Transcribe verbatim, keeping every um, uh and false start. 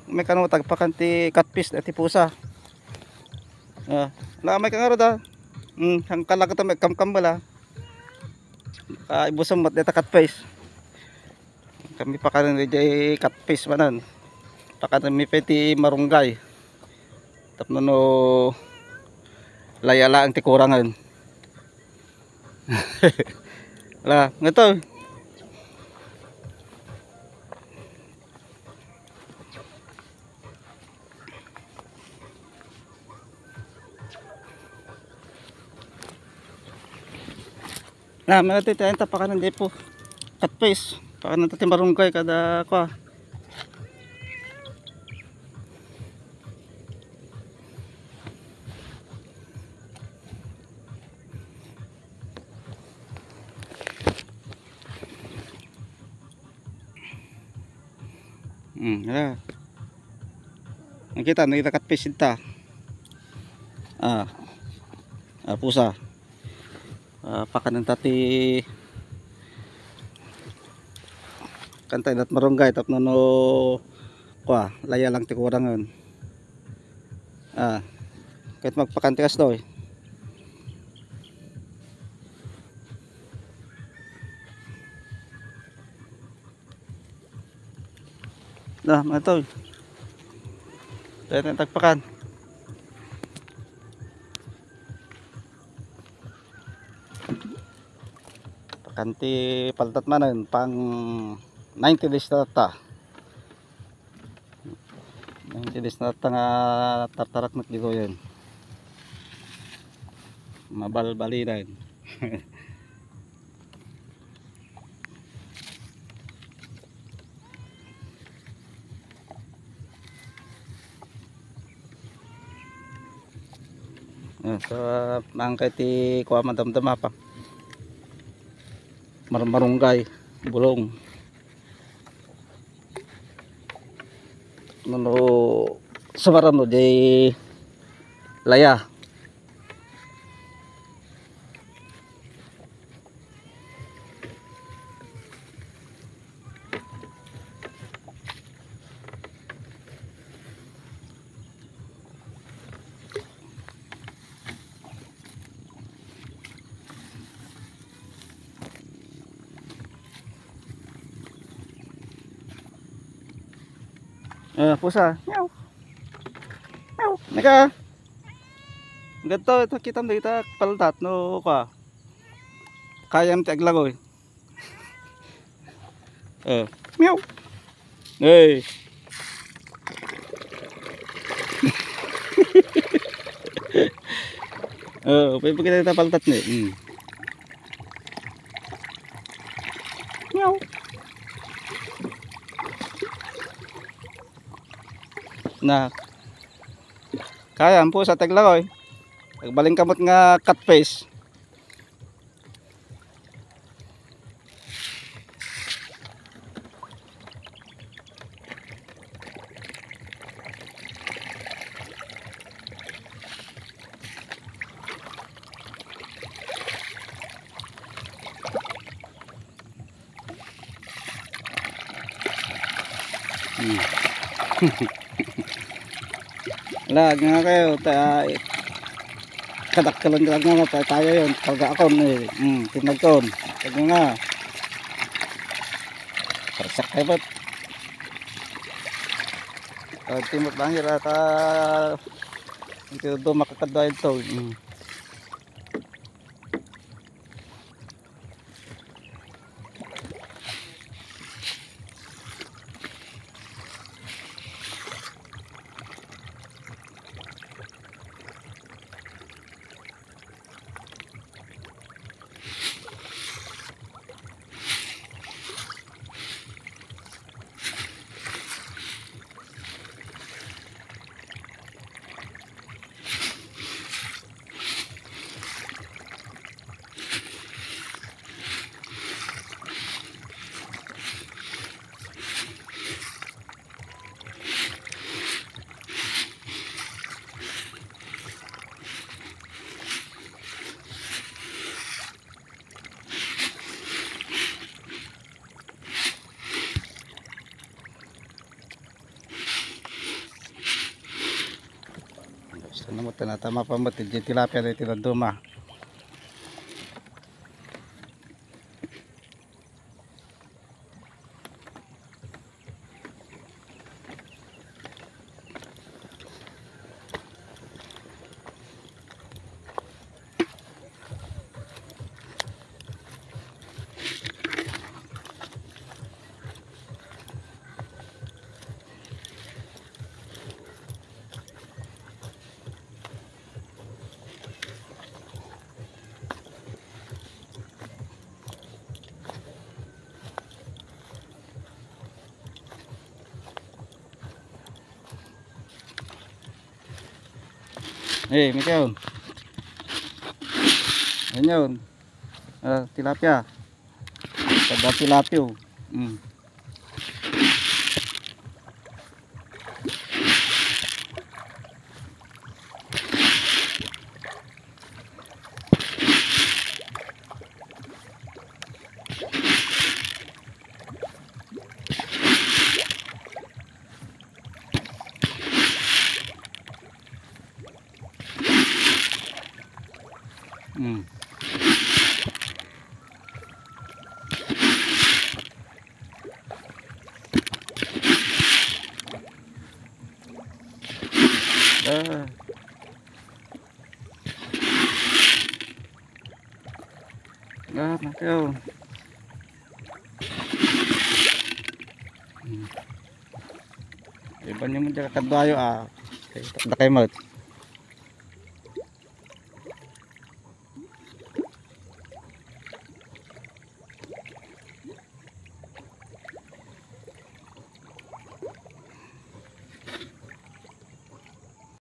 May kano tagpakan ti catfish dati pusa. Ah, la may kangarod, ah. Hmm, saan ka lang ito may kamkam bala. Kaibusan mo deta catfish. Kami pakanen di catfish manen. Pakanen mi pay ti marunggay. Tapno no laya laeng ti kurangen. La, ngatoy. Na, meron tayo tayong tapakanan di po. Catfish. Pakanan tayo marunggay kada kwa. Hmm, ala. Nakita, nakita catfish ta. Ah. Ah, pusa. Ah, pakanen ta ti kanta inat marunggay tapno no kwa, laya lang ti kurangen. Ah, kahit magpakan ti kastoy. Na, mga tol. Tayo na tagpakan. Pakan ti paltat manen, pang ninety days na ta. Ninety days na ta nga tartarak met dito yun. Mabalbalinan. Ah, sa nangkay ti kuwa madamdama pa. Mar-, marunggay, bulong. Nuno, sumaram no, di laya. Ah, pusa. Meow. Meow. Naka. Ganito, ito, kita mo dito, paltat, no, ka. Kayam ti aglagoy. Oh. Meow. Hey. Oh, pwede pa kita paltat ni. Hmm. Meow. Na. Kaya, ampo sa taglaw, eh. Agbalin kamot nga catfish. Hmm. Lag nga kayo, ta-, kadakkelan ka nga, ta-, tayo yun, karga akon, eh. Hmm, tinagkon. Tag nga. Karsak kayo ba't? Ah, timot lang yun, ata, ito doon makakadwa ito. Hmm. Sana mo, tinatama pa mo, ti tilapia na iti dadduma. Eh, Mikael. Ano yun? Ah, tilapia. Kada tilapio. Mm. Mm. Ah. Ah, Mateo. Hmm. Iban yung mga kadwayo, ah. Okay, takda kayo, Mat.